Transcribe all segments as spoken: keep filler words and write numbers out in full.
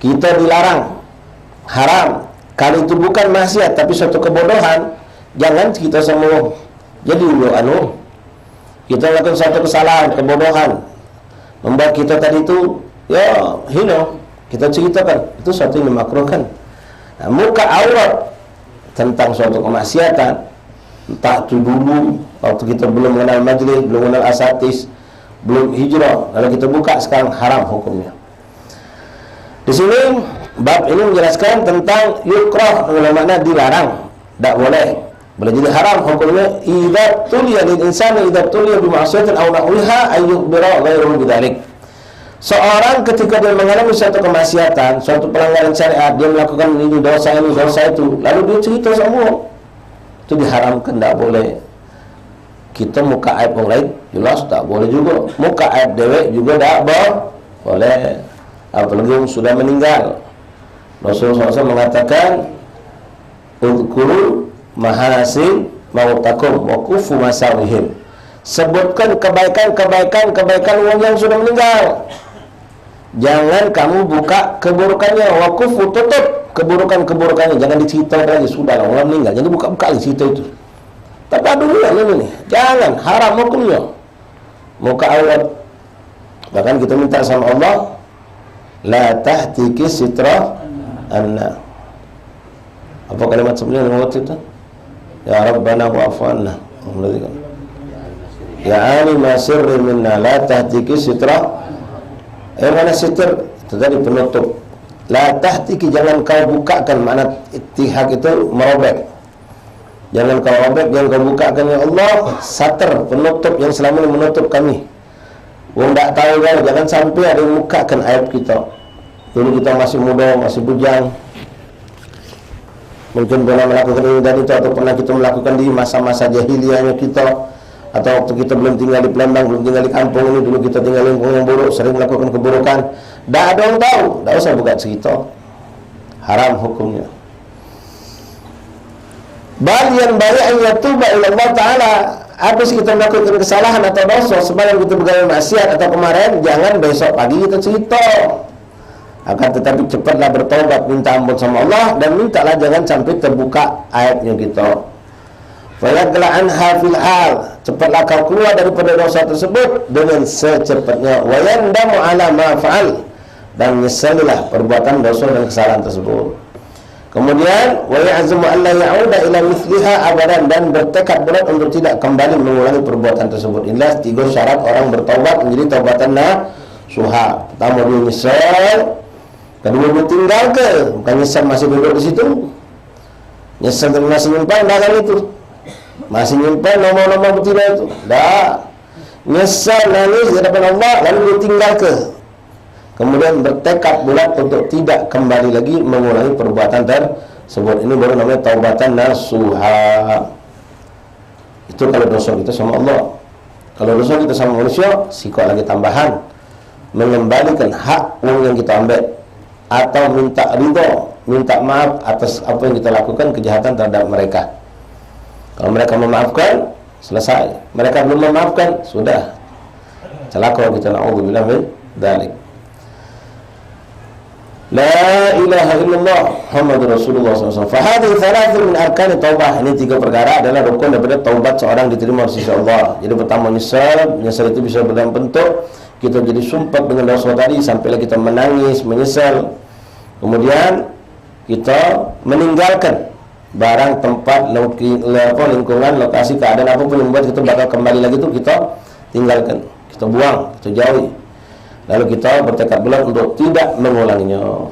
Kita dilarang, haram. Kalau itu bukan maksiat tapi suatu kebodohan, jangan kita semua jadi ulu anu. Kita lakukan suatu kesalahan, kebodohan, membuat kita tadi itu, ya, hina. Kita ceritakan, itu suatu yang dimakruhkan. Nah, muka aurat tentang suatu kemaksiatan, entah tu dulu waktu kita belum kenal majlis, belum kenal asatis, belum hijrah, lalu kita buka, sekarang haram hukumnya. Di sini bab ini menjelaskan tentang yukrah, dengan makna dilarang, tidak boleh. Boleh jadi haram hukumnya, idza tuliya lil insani idza tuliya bi ma'siyatin aw nahwiha ay yukhbira ghairahu bidzalik. Seorang ketika dia mengalami suatu kemaksiatan, suatu pelanggaran syariat, dia melakukan ini dosa, ini dosa itu, lalu dia cerita semua, itu diharamkan, tidak boleh. Kita muka aib orang lain, jelas tak boleh juga. Muka aib dewek juga tak bo-, boleh. Apalagi orang sudah meninggal. Rasulullah sallallahu alaihi wasallam mengatakan, "Udzkuru mahasin mautakum wa kufu masawihim." Sebutkan kebaikan, kebaikan, kebaikan orang yang sudah meninggal. Jangan kamu buka keburukannya. Wa kufu, tutup keburukan-keburukannya. Jangan dicerita lagi. Sudahlah, orang meninggal. Jadi buka-buka lagi cerita itu. Tapi dunia ini nih, jangan, haram hukumnya. Muka aurat. Bahkan kita minta sama Allah, la tahtiki sitra anna. Apa kalimat sebenarnya waktu itu? Ya Rabbana wa'fu anna. Ya alima sirri minna la tahtiki sitra. Eh, mana sitir? Itu tadi penutup. La tahtiki, jangan kau bukakan, makna tihak itu merobek. Jangan kau robek, jangan kau bukakan, ya Allah, sater, penutup yang selama ini menutup kami. Wong dak tahu kan, jangan sampai ada yang bukakan aib kita. Dulu kita masih muda, masih bujang. Mungkin pernah melakukan ini dan itu, atau pernah kita melakukan di masa-masa jahiliahnya kita, atau waktu kita belum tinggal di Palembang, belum tinggal di kampung ini, dulu kita tinggal di lingkungan yang buruk, sering melakukan keburukan. Dak ada orang tahu, dak usah buka cerita. Haram hukumnya. Bal yang baik an yatuba ila Allah Ta'ala. Habis kita melakukan kesalahan atau dosa, semalam kita begawe maksiat atau kemarin, jangan besok pagi kita cerita. Akan tetapi cepatlah bertaubat, minta ampun sama Allah, dan mintalah jangan sampai terbuka aibnya kita. Fayaqla anha fil hal. Cepatlah kau keluar daripada dosa tersebut dengan secepatnya. Wa yandamu ala ma fa'al. Dan nyesalilah perbuatan dosa dan kesalahan tersebut. Kemudian, wa ya'zimu alla ya'uda ila mithliha abadan, dan bertekad bulat untuk tidak kembali mengulangi perbuatan tersebut. Inilah tiga syarat orang bertaubat menjadi taubatan nasuha. Pertama, dia nyesal. Kedua, dia tinggalke. Bukan nyesal masih duduk di situ. Nyesal tapi masih nyimpan barang itu. Masih nyimpan nomor-nomor betina itu. Dah. Nyesal nangis di hadapan Allah, lalu dia tinggalke. Kemudian bertekad bulat untuk tidak kembali lagi mengulangi perbuatan tersebut. Ini baru namanya taubatan nasuha. Itu kalau dosa kita sama Allah. Kalau dosa kita sama manusia, sikok lagi tambahan. Mengembalikan hak wong yang kita ambek. Atau minta ridha, minta maaf atas apa yang kita lakukan, kejahatan terhadap mereka. Kalau mereka memaafkan, selesai. Mereka belum memaafkan, sudah. Celaka kita, naudzubillah min dzalik. La ilaha illallah Muhammadur Rasulullah sallallahu alaihi wasallam. Fahadhihi thalathun min arkani taubah. Ini tiga perkara adalah rukun daripada taubat seorang diterima oleh sisi Allah. Jadi pertama nyesal, nyesal itu bisa dalam bentuk kita jadi sumpek dengan dosa tadi, sampailah kita menangis, menyesal. Kemudian kita meninggalkan barang, tempat, loki-, le-, apa, lingkungan, lokasi, keadaan apapun yang membuat kita bakal kembali lagi tu, kita tinggalkan, kita buang, kita jauhi. Lalu kita bertekad bulat untuk tidak mengulanginya.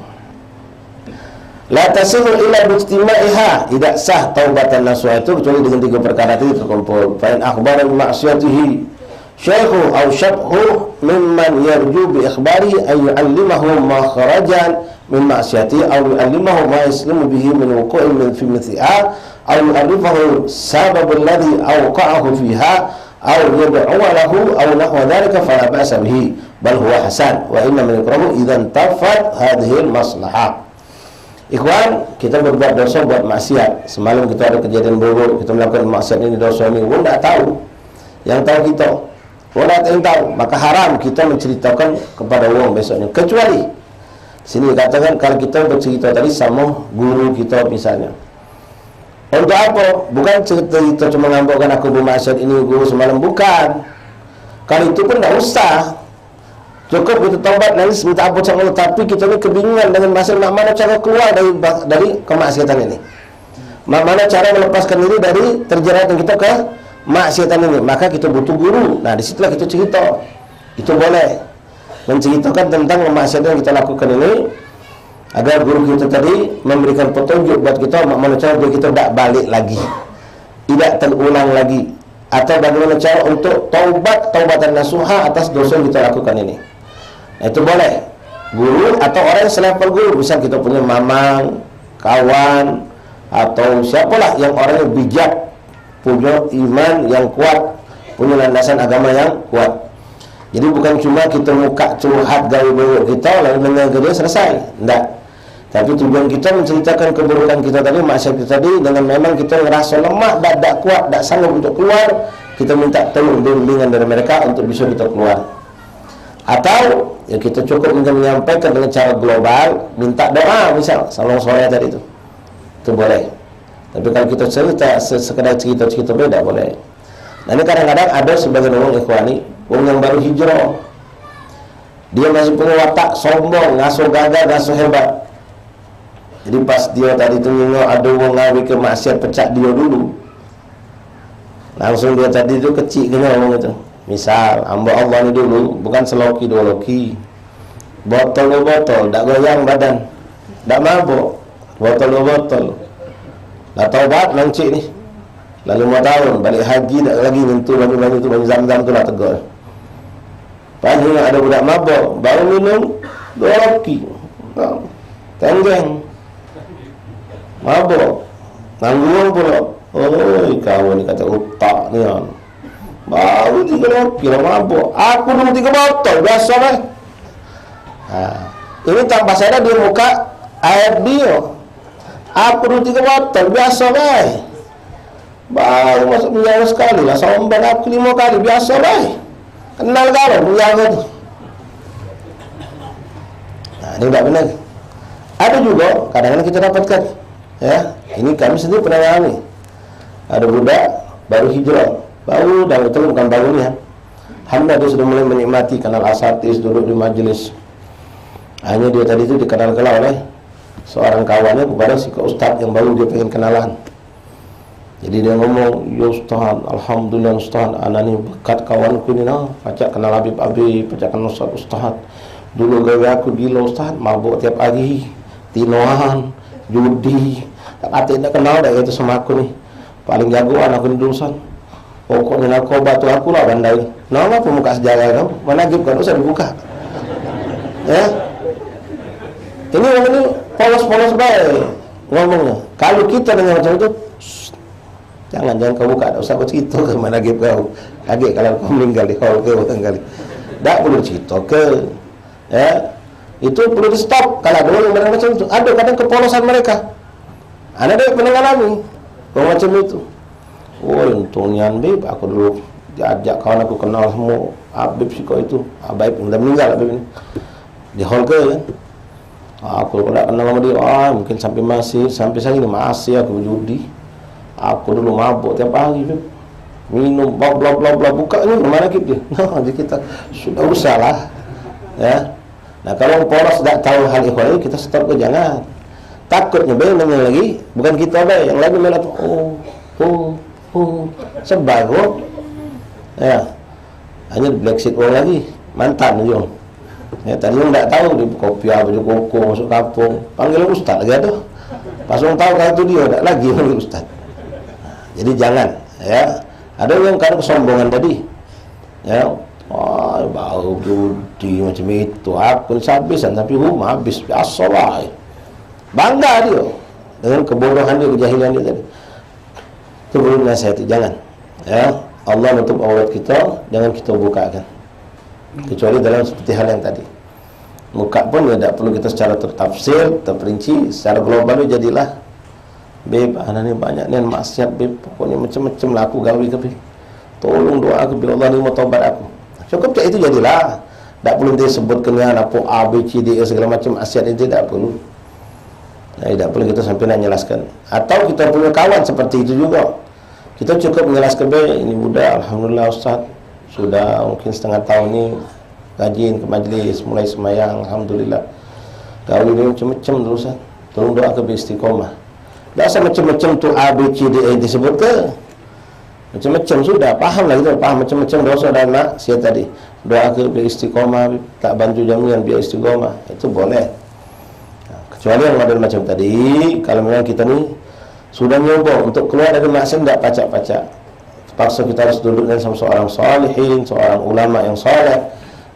La tasihu illa bijtima'iha, tidak sah taubatan nasuha itu kecuali dengan tiga perkara tadi terkumpul. Fa in akhbara bi ma'siyatihi syaikhuhu aw syabhuhu mimman yarju bi ikhbarihi an yu'allimahu makhrajan min ma'siyatihi aw yu'allimahu ma yaslimu bihi min wuqu'ihi min fi mithliha aw yu'arrifahu sababal ladzi awqa'ahu fiha aw yad'uwa lahu aw nahwa dzalika fala ba'sa bihi, bal huwa hasan, wa innama yukrahu idza intafat hadhil maslahah. Ikhwan, kita berbuat dosa, buat maksiat. Semalam kita ada kejadian buruk, kita melakukan maksiat ini, dosa ini, wong dak tahu. Yang tahu kita. Wong dak tahu, maka haram kita menceritakan kepada wong besoknya. Kecuali Sini dikatakan kalau kita bercerita tadi sama guru kita misalnya. Untuk apa? Bukan cerita kita cuma ngambekkan aku bermaksiat ini guru semalam, bukan. Kalau itu pun tidak usah. Cukup kita taubat, nangis, minta ampun sama Allah. Tapi kita ni kebingungan dengan maksiat, mak mana cara keluar dari dari kemaksiatan ini. Mak mana cara melepaskan diri dari terjerat kita ke maksiatan ini. Maka kita butuh guru. Nah, di situlah kita cerita. Itu boleh. Menceritakan tentang kemaksiatan yang kita lakukan ini, agar guru kita tadi memberikan petunjuk buat kita, mak mana cara biar kita tidak balik lagi, tidak terulang lagi, atau bagaimana cara untuk taubat, taubatan nasuha atas dosa yang kita lakukan ini. Nah, itu boleh. Guru atau orang yang selevel guru, misal kita punya mamang, kawan, atau siapalah yang orang yang bijak, punya iman yang kuat, punya landasan agama yang kuat. Jadi bukan cuma kita muka curhat gawe buruk kita, lalu dengar ke dia selesai. Ndak. Tapi tujuan kita menceritakan keburukan kita tadi, maksiat kita tadi, dengan memang kita ngerasa lemah, dak, dak kuat, dak sanggup untuk keluar, kita minta tolong bimbingan dari mereka untuk bisa kita keluar. Atau ya kita cukup mungkin menyampaikan dengan cara global, minta doa misal, sama sore tadi tu. Itu boleh. Tapi kalau kita cerita se- sekedar cerita-cerita beda boleh. Nah, ini kadang-kadang ada sebagian orang ikhwani, orang yang baru hijrah. Dia masih punya watak sombong, ngasuh gagah, ngasuh hebat. Jadi pas dia tadi tu nengok ada orang ngawi ke maksiat pecak dia dulu. Langsung dia tadi tu kecik kena orang itu. Misal, hamba Allah ni dulu bukan seloki dua loki. Botol dua botol, dak goyang badan. Dak mabuk. Botol dua botol. Lah taubat nang cik ni. Lah lima tahun, balik haji dak lagi nyentuh banyu-banyu tu, banyu zam-zam tu lah tegak. Pas ingat ada budak mabok, baru minum dua loki. Nah, tenggeng. Mabok. Nganggur pulo. Oi, kawan ni kata utak ni, kan. Baru tiga loki lah mabok. Aku dulu tiga botol, biasa bae. Ha. Ini tambah saya dia buka air dia. Aku dulu tiga botol, biasa bae. Baru masuk penjara sekali lah, sombong aku lima kali, biasa bae. Kenal kawan penjara tu. Nah, ini tidak benar. Ada juga, kadang-kadang kita dapatkan. Ya, ini kami sendiri pernah alami. Ada budak baru hijrah, baru dan itu bukan baru ni ya. Alhamdulillah dia sudah mulai menikmati kenal asatis, duduk di majelis. Hanya dia tadi tu dikenalkan oleh seorang kawannya kepada si ustaz yang baru dia pengen kenalan. Jadi dia ngomong, "Ya Ustaz, alhamdulillah Ustaz, ana ni berkat kawanku ni nah, pacak kenal Habib-Habib, pacak kenal Ustaz-Ustaz. Dulu gawe aku gila Ustaz, mabuk tiap hari, tinoan, judi. Tak kate dak kenal dak itu sama aku ni. Paling jagoan aku ni dulu Ustaz. Pokoknya narkoba tu aku lah bandai." Nah, apa muka sejarah kau? Mana Habib kau usah dibuka. Ya. Ini orang ni polos-polos bae ngomongnya. Kalau kita dengar macam itu, jangan, jangan kau buka, tak usah kau cerita ke mana Habib kau. Kaget kalau kau meninggal di hall ke barangkali. Tak perlu cerita ke. Ya. Itu perlu di stop. Kalau ada orang yang macam itu, ada kadang kepolosan mereka. Ada dek pernah ngalami orang macam itu. Oh, untung nian Bib, aku dulu diajak kawan aku kenal semua Habib siko itu. Habib dah meninggal Habib ni. Di hall ke kan. Aku kalau dak kenal sama dia, ah, mungkin sampai masih, sampai saya ini masih aku berjudi. Aku dulu mabuk tiap hari tu. Minum, bla bla bla bla, buka ni rumah lagi dia. Nah, jadi kita sudah usah lah. Ya. Nah, kalau polos dak tahu hal ikhwan ini, kita stop ke jangan. Takutnya be yang lagi, bukan kita be, yang lagi malah tu, oh, oh, oh, sebar, oh. Ya. Hanya di black sheet orang lagi, mantan ujung. Ya, tadi orang dak tahu dia kopi apa je koko masuk kampung. Panggil ustaz lagi ada. Pas orang tahu kata dia dak lagi panggil ustaz. Jadi jangan, ya. Ada orang kan kesombongan tadi. Ya. Wah, bau judi macam itu. Aku ni habis tapi rumah habis biasa bae. Bangga dia dengan kebodohan dia, kejahilan dia tadi. Itu perlu dinasihati, jangan. Ya, Allah nutup aurat kita, jangan kita bukakan. Kecuali dalam seperti hal yang tadi. Buka pun ya tidak perlu kita secara tertafsir, terperinci, secara global tu jadilah. Beb, ana ni banyak nian maksiat, Beb. Pokoknya macam-macam lah aku gawe ke, Beb. Tolong doa aku, Beb, Allah ni mau tobat aku. Cukup cak itu jadilah. Dak perlu ente sebutkan nian apo A, B, C, D, E segala macam maksiat ente, dak perlu. Nah, dak perlu kita sampai nak jelaskan. Atau kita punya kawan seperti itu juga. Kita cukup menjelaskan be, ini budak, alhamdulillah Ustaz, sudah mungkin setengah tahun ni rajin ke majlis, mulai semayang, alhamdulillah. Gawe ni macam-macam tu Ustaz. Tolong doa ke be istiqomah. Dak usah macam-macam tu A, B, C, D, E disebut ke. Macam-macam sudah, paham lah kita, paham macam-macam dosa dan maksiat tadi. Doa ke be istiqomah, tak bantu jaminan biar istiqomah. Itu boleh. Nah, kecuali yang model macam tadi, kalau memang kita ni sudah nyoba untuk keluar dari maksiat, dak pacak-pacak. Terpaksa kita harus duduk dengan sama seorang salihin, seorang ulama yang saleh,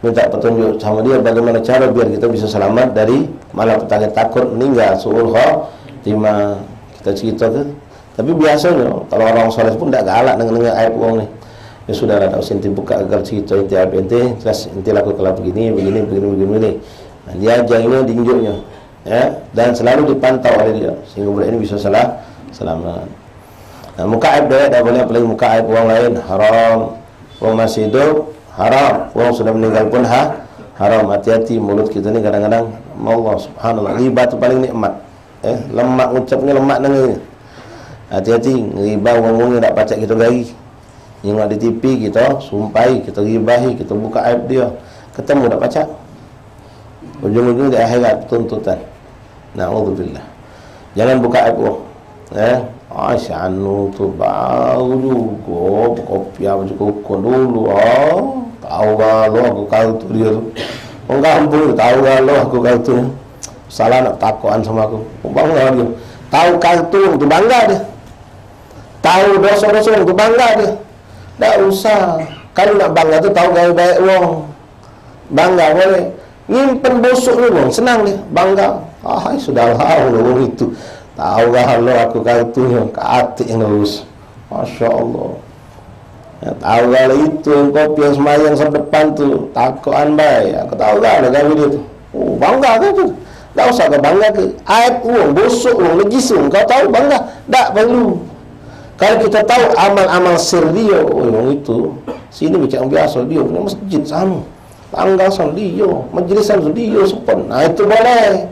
minta petunjuk sama dia bagaimana cara biar kita bisa selamat dari malapetaka, takut meninggal, suul khotimah. Kita cerita ke. Tapi biasanya kalau orang saleh pun dak galak dengar-dengar aib orang ni. Ya sudahlah, dak usah ente buka agar cerita ente aib ente, jelas ente lakukanlah begini, begini, begini, begini, begini. Nah, dia ajar ini, diinjuknya. Ya, dan selalu dipantau oleh dia sehingga budak ini bisa salah selamat. Nah, muka aib dewek dak boleh, apalagi muka aib orang lain, haram. Orang masih hidup, haram. Orang sudah meninggal pun ha, haram. Hati-hati, mulut kita ni kadang-kadang, Allah subhanallah, ghibah tu paling nikmat. Eh, lemak ngucapnya, lemak dengarnya. Hati-hati, ghibah orang-orang yang dak pacak kita gari. Nengok di T V, kita sumpai, kita gibahi, kita buka aib dia. Ketemu dak pacak. Ujung-ujung di akhirat tuntutan. Naudzubillah. Jangan buka aib orang. Eh, ah, si anu tu baru juga bekopiah baju koko dulu. Oh, tahu galo aku kau tu dia tu. Orang kampung tu tahu galo aku kau tu. Salah nak takokan sama aku. Bangga dia. Tahu kau tu, tu bangga dia. Tahu dosa-dosa orang tu bangga dia. Dak usah. Kalu nak bangga tu tahu gawe baik wong. Bangga boleh. Nyimpen busuk ni wong senang dia. Bangga. Ah, sudahlah wong itu. Tahu galo aku kau tu, katik yang lurus. Masya Allah. Ya, tahu galo itu yang kopi yang semayang sab depan tu. Takokan bae. Aku tahu galo gawe dia tu. Oh, bangga ke tu? Dak usah ke bangga ke. Aib wong, busuk wong, najis wong, kau tahu bangga? Dak perlu. Kalau kita tahu amal-amal sir dia, oh, wong itu sini macam biasa, dia punya masjid sama. Tangga sama dia, majlis sama dia, sopan. Nah, itu boleh.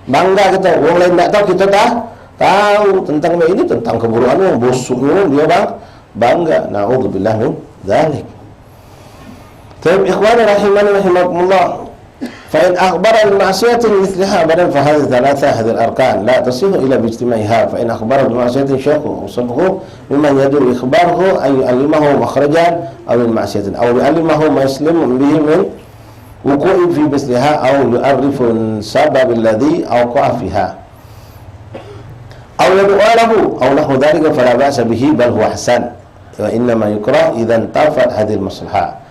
Bangga kita. Wong lain dak tahu, kita dah tahu tentang ini, tentang keburukan wong, busuknya wong, dia bang, bangga. Naudzubillah min dzalik. Tayyib, ikhwani rahimani rahimakumullah. Fa in akhbara bi ma'siyatin mithliha abadan fa hadhihi thalatha, hadhihi al-arkan la tasihhu illa bi ijtima'iha. Fa in akhbara bi ma'siyatin syaikhuhu aw sabiyuhu mimman yadurru ikhbaruhu an yu'allimahu makhrajan aw min ma'siyatin aw yu'allimahu ma yaslimu bihi min wuqu'i fi mithliha aw yu'arrifahu sabab alladhi awqa'a fiha aw yad'u lahu aw nahwu dhalika fala ba'sa bihi bal huwa hasan. Wa innama yukrah idza intafat hadhil maslahah.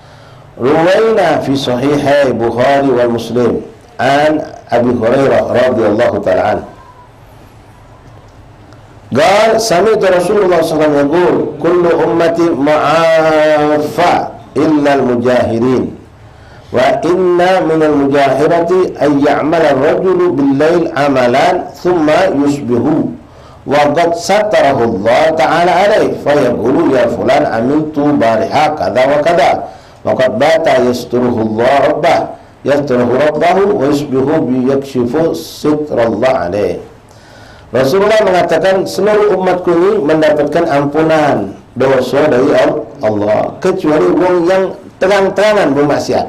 Ruwaina fi sahihai Bukhari wa Muslim an Abi Hurairah radhiyallahu ta'ala anhu. Qal, sami'tu Rasulullah sallallahu alaihi wasallam yaqul, "Kullu ummati mu'afa illal mujahirin." Wa inna minal mujahirati an ya'mala ar-rajulu bil lail amalan thumma yusbihu wa qad satarahu Allah ta'ala alaih, fa yaqulu, "Ya fulan, amiltu bariha kadha wa kadha." Wa qad bata yasturuhu Allah rabbah, yasturuhu rabbahu wa yusbihu bi yakshifu sitrallah alaih. Rasulullah mengatakan, seluruh umatku ini mendapatkan ampunan dosa dari Al-, Allah, kecuali wong yang terang-terangan bermaksiat.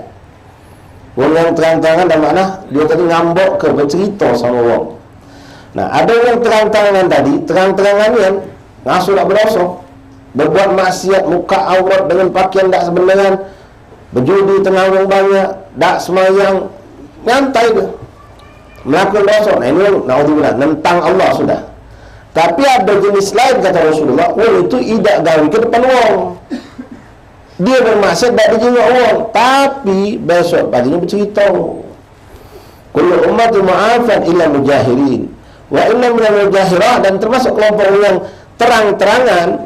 Wong yang terang-terangan dak makna dia tadi ngambek ke, bercerita sama wong. Nah, ada yang terang-terangan tadi, terang-terangan nian ngasuh dak berdosa. Berbuat maksiat, muka aurat dengan pakaian dak sebenaran, bejudi tengah wong banyak, dak semayang, nyantai dia. Melakukan dosa. Nah, ini naudzubillah, nentang Allah sudah. Tapi ada jenis lain, kata Rasulullah, wong itu idak gawe ke depan wong. Dia bermaksiat dak dijingok wong, tapi besok paginya bercerita. Kullu ummati mu'afan illa mujahirin. Wa inna minal mujahirah, dan termasuk kelompok yang terang-terangan,